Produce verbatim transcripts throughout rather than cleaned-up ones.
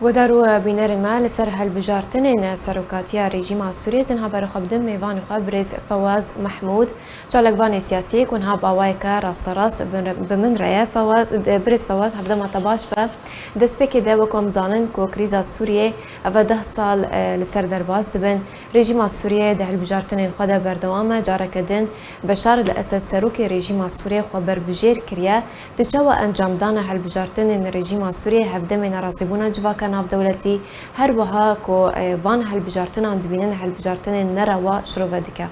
Guhdar û bînerên me, li ser hilbijartinên serokatiya rejîma Sûriyê, ez ê niha berê xwe bidim mêvanê xwe birêz Fewaz Mehmûd, çalakvanê siyasî ku niha bi awayeke rasterast bi, bi min re ye. Fewaz, birêz Fewaz, hevdema te baş be. Destpêkê de, wek em dizanin ku krîza Sûriyê, ev e deh sal, e, li ser derbas dibin. Rejîma Sûriyê di hilbijartinên xwe de berdewam e. Careke din Beşar el-Esed, serokê rejîma Sûriyê, xwe berbijêr kiriye. Di çawa encamdana hilbijartinên rejîma Sûriyê hevdemê nerazîbûna civaka navdewletî, her wiha ku, e, van hilbijartinan dibînin hilbijartinên nerewa şirove dike?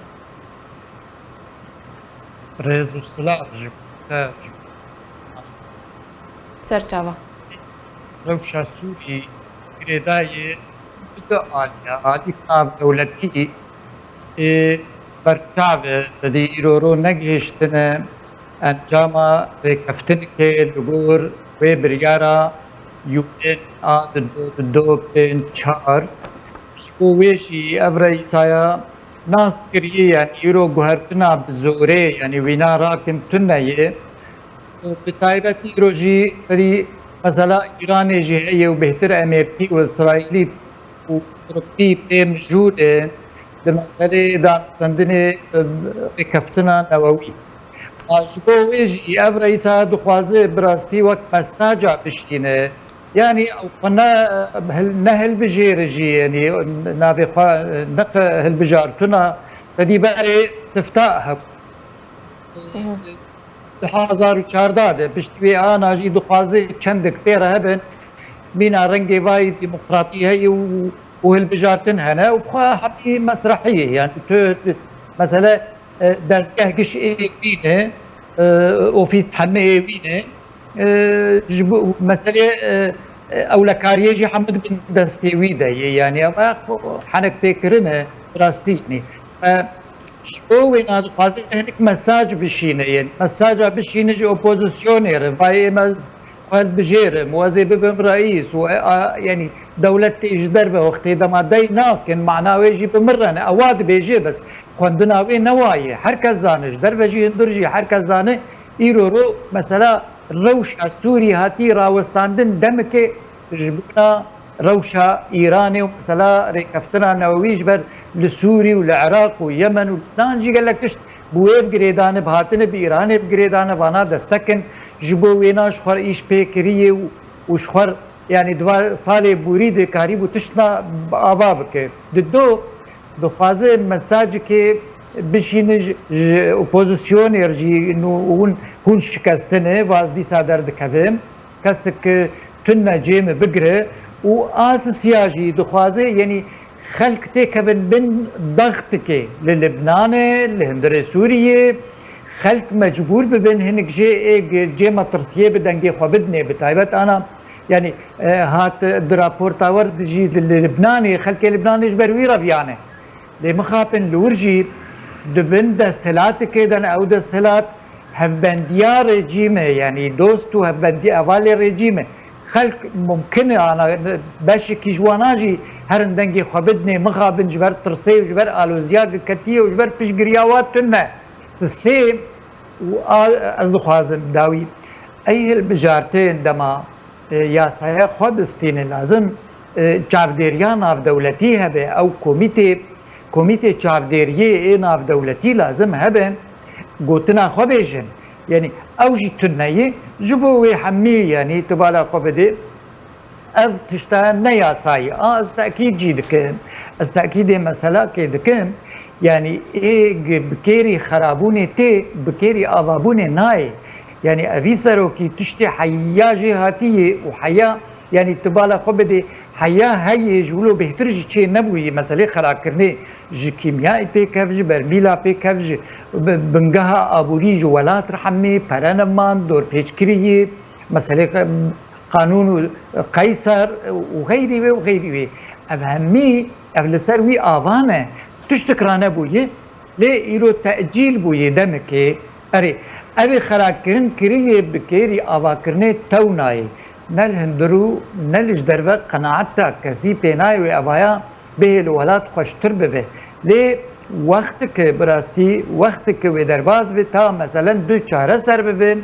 Rêz û silav ji te, ji Ser çava. Rewşa Sûrî girêdayê bi du aliya, alî navdewletî ê berçav e, tedî îro ro negihiştine encama rêkeftinekê li gor wê biryara U N a di do, di do pênc çar. Ji bo wê jî ev reîsaya nas kiriye, yanî îro guhertina bi zorê, yanî wîna rakin tune ye. Bi taybetî îro jî tedî mesela Îranê jî heye û bêhtir Emerîkî û Îsraîlî û Tirkî pê mijûl in di meseleyê danûstendinê, e, rêkeftina newewî. A, ji bo wê jî ev reîsa dixwaze bi rastî wek mesaja bişîne. Yanî ew xwe ne, hil-, ne hilbijêre jî, yanî navê xwe ne hilbijartina, tedî berê sifta hebû. Mhm. Du hazar û çardeh de piştî wê ana jî dixwaze çendek pê re hebin. Mîna rengê vayî demokratî heye û, û hilbijartin hene û xwe hemî mesrehî ye. Yanî tu, tu, mesele, e, dezgeh giş ê wî ne, e, ofîs hemî ê wî ne. E, ji bo meselê, e, e, ewlekariyê jî hemû di bin destê wî de ye. Yanî ew henek pêkirin e, bi rastî, yanî. E, Ji bo wê nadixwaze hinek mesaj bişîne, yên mesaja bişîne ji opozisyonê re, vay ê me ez xwe bijêrim û ez ê bibim reîs û, e, a, yanî dewlet tê ji derve wextê dema dey nakin, mana wê jî bi min re ne. Ewa dibêje, bes xwendina wê ne wa ye. Her kes zane, ji derve jî hundir jî her kes zane, îro ro mesela rewşa Sûrî hatî rawestandin demekê ji bona rewşa Îranê û mesela rêkeftina newewî ji ber li Sûrî û li Iraq û Yemen û Lubnan jî gelek tişt bi wê bi girêdane, bi hatine bi Îranê bi girêdane vana destekin, ji bo wêna ji xwe re îş pê kiriye û, û ji xwe re, yanî di va salê borî de karîbû tiştna ava bike. Di do dixwaze mesajekê bişîne ji, ji opozisyonê re jî, nû hûn, hûn şikestine, vaz dîsa derdikeve. Kesek tune cê min bigire û asisiya jî dixwaze, yanî xelk têkevin bin dextikê li Libnanê, li hundirê Sûriyê, xelk mecbûr bibin hinek jê ê cê metirsiyê bi dengê xwe bidinê, bi taybet ana, yanî, e, hat di raporta wer de jî li Libnanê, xelkê Libnanê ji ber wî reviyane. Lê mixabin li wir jî di bin desthilatekê de ne, ew desthilat hevbendiya rejîm e, yanî dost û hevbendî hevalê rejîm e. Xelk mumkin e, ana, beşekî ji wana jî herin dengê xwe bidinê, mixabin ji ber tirsê û ji ber aloziya ketiye û ji ber piştgiriya wa tune. Ti sê û a, ez dixwazim dawî ey hilbijartin dema e, yasaya xwe bistîne, lazim, e, çavdêriya navdewletî hebe, ew komîtê, komîtê çavdêriyê ê navdewletî lazim hebe, gotina xwe bêjin. Yanî ew jî tune ye, ji bo wê hemî, yanî tu bala xwe bidê, ev tişta ne yasayî. A, ez tekîd jî dikim, ez tekîdê meselakê dikim, yanî ê bi kêrî xerabûnê tê, bi kêrî avabûnê nayê. Yanî evî serokî tiştê heya jê hatiyê û heya, yanî tu bala xwe bidê, heya heyê ji wilo bêhtir jî çê nebûyî, meselê xirakirinê ji kîmyayê pêkev, ji bermîla pêkev, ji bi-, bingeha aborî ji welat re hemî pere neman, dorpêçkiriyê, meselê qe-, qanûn û qeyser û xeyrî wê û xeyrî wê. Ev hemî, ev li ser wî ava ne. Tiştik ranebûye. Lê îro tecîl bûye demekê. Erê, ev ê xerakirin kiriye bi kêrî avakirinê tewnayê. Ne li hundir û ne li ji derve qenaeta kesî pê nayê wê evaya bihê li welat xweştir bibe. Lê wextike bi rastî, wextike wê derbas be ta meselen du çareser bibin,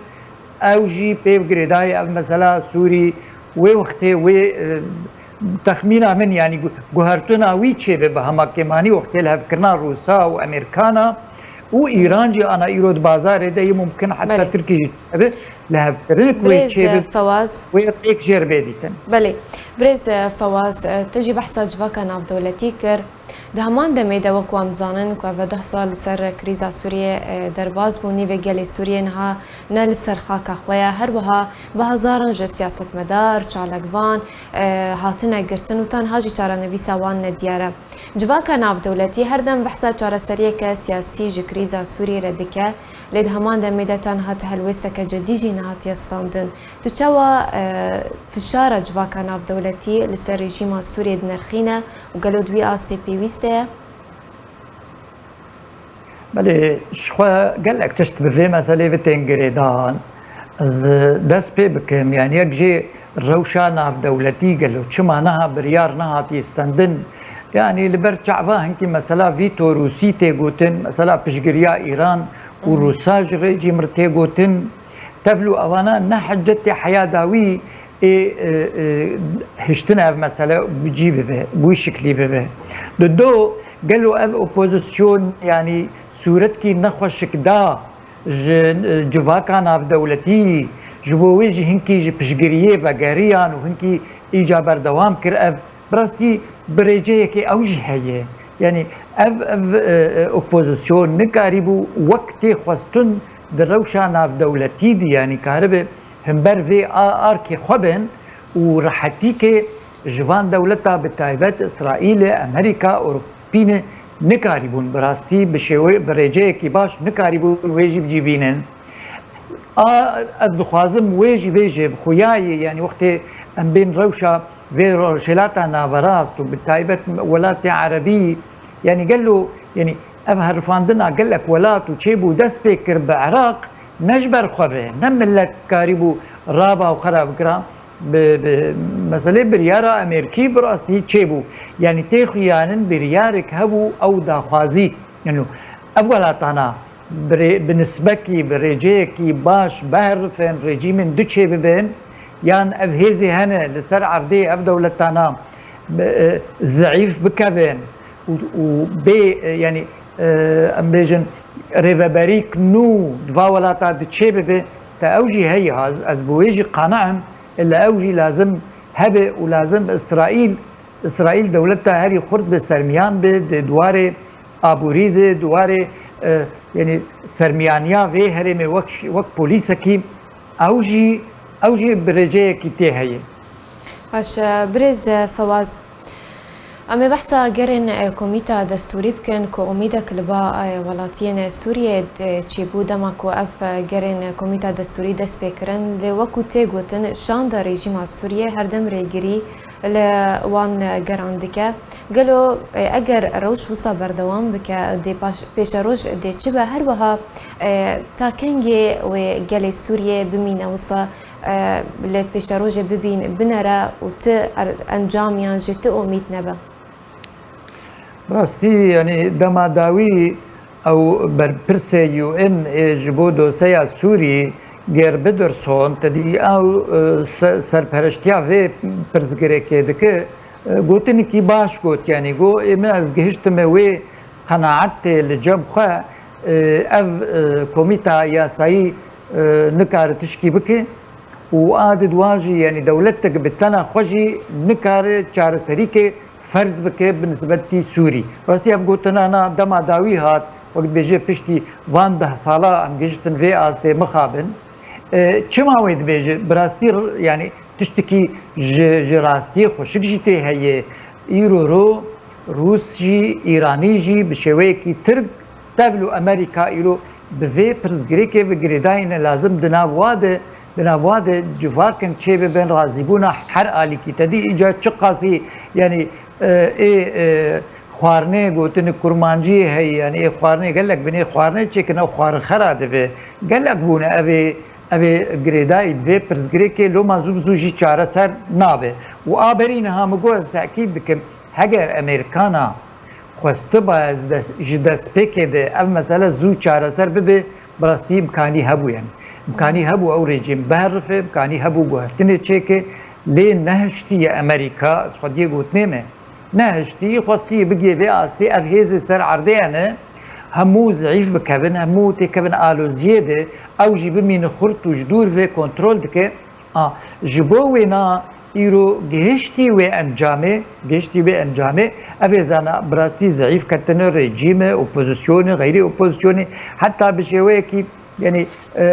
ew jî pê girêdayê ev mesela Sûrî wê wextê wê, e, Texmîna min, yanî gu-, guhertina wî çêbe bi hema kêmanî wextê lihevkirina Rûsa û Amerîkana û Îran jî ana îro di bazarê de yê mumkin heta Belê. Tirkî jî çêbe lihevkirin ku wê Birêz, çêbe e, Fewaz. Wê rêk jê re bê dîtin. Belê. Birêz, e, Fewaz, e, tu jî behsa civaka navdewletî kir. Di heman demê de wek wan bizanin ku ev deh sal li ser krîza Sûriyê, e, derbas bû, nîvê gelê Sûriyê niha ne li ser xaka xwe ye. Her wiha bi hezaran ji siyasetmedar, çalakvan, e, hatine girtin û tenha jî çarenivîsa wan nediyar e. Civaka navdewletî her dem behsa çareseriyeke siyasî ji krîza Sûriyê re dike, lê di heman demê de tenha ti helwêsteke cidî jî nehatiye standin. Tu çawa, e, fişara civaka navdewletî li ser rejîma Sûriyê dinirxîne û gelo di wî astê pêwîst de ye? Belê, ji xwe gelek tişt bi vê meselê ve tên girêdan. Ez dest pê bikim, yanî yek jê rewşa navdewletî gelo çima niha biryar nehatiye stendin? Yanî li ber çava hinkî mesela vîto Rûsî tê gotin, mesela piştgiriya Îran û Rûsa ji rejîm re tê gotin. Tevlû evana ne hecetê heya dawî ê, e, e, hiştin ev mesele bi cî bibe, bi wî şiklî bibe. Di do, gelo ev opozîsyon, yanî sûretkî nexweşik da ji, e, civaka navdewletî, ji bo wê jî hinkî ji piştgiriyê vegeriyan û hinkî îca berdewam kir ev. Bi rastî bi rêceyekê ew jî heye. Yanî ev, ev, e, e, opozîsyon nikarîbû wek tê xwestin di rewşa navdewletî de, yanî karibe himber vê a-, arkê xwe bin û rehetîkê ji van dewleta bi taybet Îsraîlê, Amerîka, Ewropî ne nikarîbûn bi rastî bi şêwe-, bi rêceyekî baş nikarîbûn wê jî bi cî bînin. A, ez dixwazim wê jî bêje bi xuyayê, yanî wextê em bên rewşa vê Rojhilata Naverast û bi taybet welatê Erebî, yanî gelo, yanî ev herifandina gelek welat û çêbû dest pê kir bi Iraq, ne ji ber xwe be, ne milet karîbû raba û xera bikira, bi, bi meselê biryara Amerîkî bi rastî çêbû. Yanî tê xuyanin biryarek hebû ew daxwazî. Yanî ev welatana bi rê-, bi nisbekî, bi rêceyekî baş biherifin, rejîmên du çêbibin, yan ev hêzê hene li ser erdê ev dewletana bi, e, zeîf bikevin û, û bê, e, yanî, e, em bêjin rêveberîk nû di va welata di çêbibe, te ew jî heye, ha, ez bi wê jî qane im, illa ew jî lazim hebe û lazim Îsraîl, Îsraîl dewleta herî xurt bi sermiyan bi, di di warê aborî de, di warê, e, yanî sermiyaniya vê herêmê wek, wek polîsekî, ew jî, ew jî bi rêceyekî tê heye. Baş, e, birêz, e, Fewaz, em ê behsa gerên, e, komîta destûrî bikin ku omîdek li ba, e, welatiyên Sûriyê de çêbû dema ku ev, e, gerên komîta destûrî dest pê kirin. Lê wekû tê gotin, şanda rejîma Sûriyê her dem rêgirî li wan geran dike. Gelo, e, eger rewş wisa berdewam bike, dê paş-, pêşeroj dê çi be? Her wiha, e, ta kengê wê gelê Sûriyê bimîne wisa, e, li pêşerojê bibîn, binere û ti er-, encam yan jî ti omîd nebe? Bi rastî, yanî dema dawî ew berpirsê U N ê ji bo doseya Sûrî, Geir Biderson, te dî ew, e, se-, serpereştiya vê pirsgirêkê dike, e, gotinekî baş got, yanî got, ê min ez gihiştime wê qenaetê li cem xwe, e, ev, e, komîta yasayî, e, nikare tişkî bike û a di dwa jî, yanî dewletek bi tena xwe jî nikare çareserîkê ferz bike bi nisbetî Sûrî. Rastî ev gotina na dema dawî hat, wek dibêje piştî van deh sala em gihiştin vê astê mixabin. E, çima wê dibêje? Bi rastî r-, yanî tiştekî ji, ji rastiyê xweşik jî tê heye. Îro ro Rûs jî, Îranî jî bi şêweyekî tirk tevl û Amerîka îro bi vê pirsgirêkê ve girêdayî ne. Lazim di nav wa de, di nav wa de civakên çê bibin razîbûna her alîkî. Te dî îca çiqasî, yanî, e, ê, e, xwarinê gotin kurmancî heye, yanî ê xwarinê gelek binê xwarinê çêkin, ew xwarin xera dibe. Gelek bûne ev ê, ev ê girêdayî bi vê pirsgirêkê loma zû bi zû jî çareser nabe. Û a berî niha min got, ez tekîd dikim, heger Amerîkana xwestiba ez des-, ji destpêkê de ev mesele zû çareser bibe, bi rastî imkanî hebû, yanî. Imkanî hebû ew rejîm biherife, imkanî hebû guhertinê çêke, Lê nehiştiye Amerîka, ez xwediyê gotinê me, nehiştî, xwestî bigê vê astê, ev hêzê ser erdê hene, hemû zeîf bikevin, hemû têkevin aloziyê de, ew jî bimîne xurt û ji dûr vê kontrol dike. A, ji bo wêna îro gihiştî wê encamê, gihiştî wê encamê, ev ê zana bi rastî zeîf ketine rejîme, opozisyonê, xeyrî opozisyonê, heta bi şêweyekî, yanî, e, e,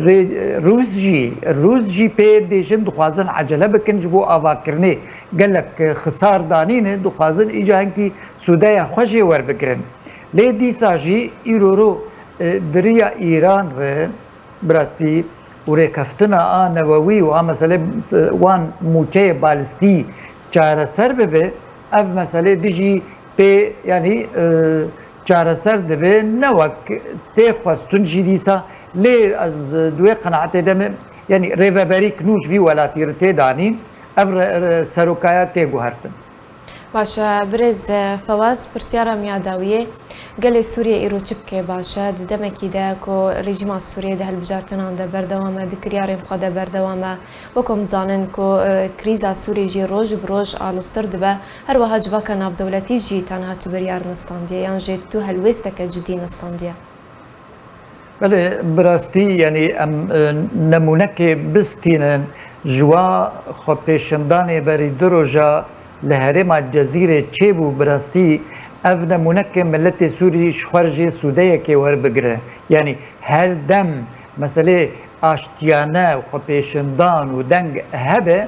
rê-, Rûs jî, Rûs jî pê dêjin dixwazin ecele bikin ji bo avakirinê. Gelek, e, xisar danîne, dixwazin îca hinkî sûdeya xwe jê werbigirin. Lê dîsa jî îro ro, e, di riya Îran re, bi rastî û rêkeftina a newewî û a meselê, wan mûçeyê balistî çareser bibe, ev meselê dijî pê, yanî, e, çareser dibe, ne wek tê xwestin jî dîsa. Lê ez di wê qenaetê de me, yanî rêveberîk nû ji vî welatî re tê danîn, ev re, re serokaya tê guhertin. Baş e, birêz Fewaz, pirsyara miya dawiyê, gelê Sûriyê îro çi bike baş e? Di demekî de ku rejîma Sûriyê di hilbijartinan de berdewam e, di kiryarên xwe de berdewam e. Wek em dizanin ku, e, krîza Sûriyê jî roj bi roj aloztir dibe, her wiha civaka navdewletî jî tenha tu biryar nestandiye, yan jî tu helwêsteke cidî nestandiye. Belê, bi rastî, yanî em, e, nemûnekê bistînin ji wa xwepêşandanê berî du roja li herêma Cezîrê çêbû, bi rastî ev nemûneke miletê Sûrî ji xwe re jê sûdeyekê werbigire. Yanî her dem meselê aştiyane û xwepêşandan û deng hebe,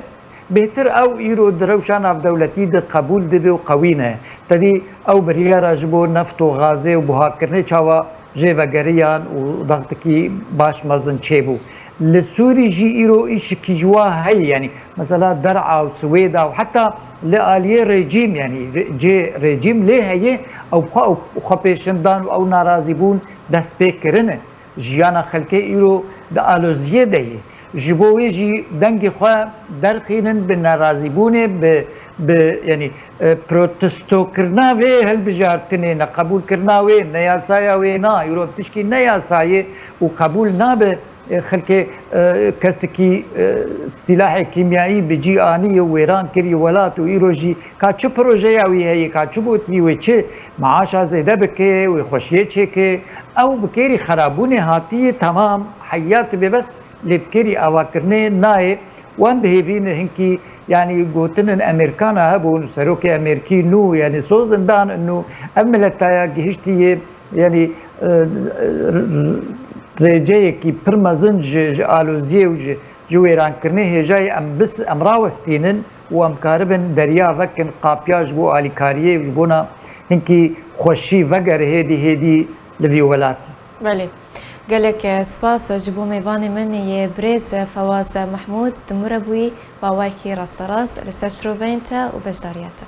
bêhtir ew îro di rewşa navdewletî de qebûl dibe û qewî ne. Tedî ew biryara ji bo neft û gazê û buharkirinê çawa jê vegeriyan û daxtikî baş mezin çêbû. Li Sûrî jî îro îşikî ji wa heye, yanî mesela der'a û Swêda û heta li aliyê rejîm, yanî re-, cê rejîm lê heye, ew xwe, ew xwepêşandan û ew narazîbûn dest pê kirine. Jiyana xelkê îro di aloziyê de ye. Ji bo wê jî dengê xwe derxînin bi nerazîbûnê, bi, bi, yanî, e, protestokirina vê hilbijartinê, neqebûlkirina wê, neyasaya wê na, îro tişkî neyasayê û qebûl nabe, e, xelkê, e, kesekî, e, sîlahê kîmyayî bi cî anî û wêran kirî welat û îro jî ka çi projeya wî heye, ka çi gotî wê çi maaşa zêde bike, wê xweşiyê çêke, ew bi kêrî xerabûnê hatiye, temam, heya tu bêbes lê bi kêrî avakirinê nayê. Wan bi hêvî ne hinkî, yanî gotinin Amerîkana hebûn, serokê Amerîkî nû, yanî soz indan nû, ev miletaya gihiştiye, yanî, e, r-, r-, rêceyekî pir mezin ji, ji aloziyê û ji, ji wêrankirinê hêjayê em bis-, em rawestînin û em karibin derya vekin qapiya ji bo alîkariyê û ji bona hinkî xweşî vegere hêdî hêdî li vî welatî. Belê. Gelek, e, spas ji bo mêvanê min yê birêz, e, Fewaz Mehmûd, di min re bûyî, bi awayekî rasterast li ser şiroveyên te û beşdariya te.